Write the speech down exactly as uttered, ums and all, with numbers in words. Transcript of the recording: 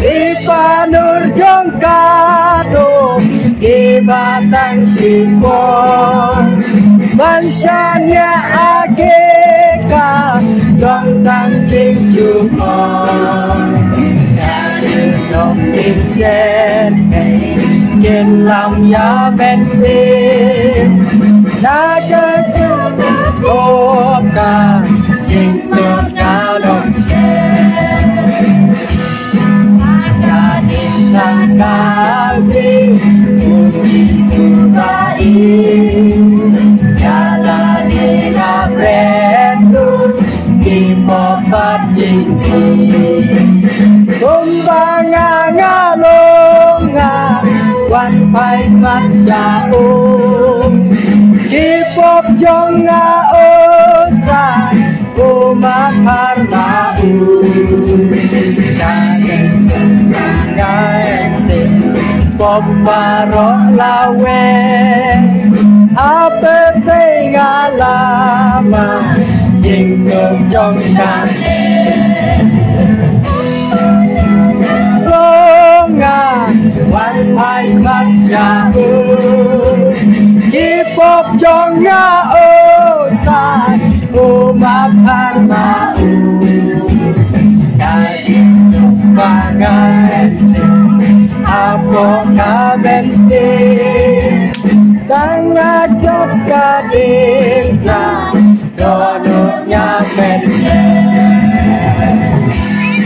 Iba nur jong ka dum, iba tang shipor. Ban shaniah ake ka, dong tang jingshukor. Jani dong im shen, kin lam ïa mynsiem. Na ka kut ka, jingsuk ka long shen. Kumba nga nga long nga wan phai pat sha u. Ki pop jong nga o sa Uma pharma u. Ka dei ka ngai sing pop baroh lawei. Hapdeng nga lama jingsuk jong ka. Long nga wan phai pat sha u. Ki pop jong nga o sa. Uma pharma u. Ka jingsuk ba ngan sing hapoh ka mynsiem. Tang nga kat ka ding tang dohnud ïa mynsiem.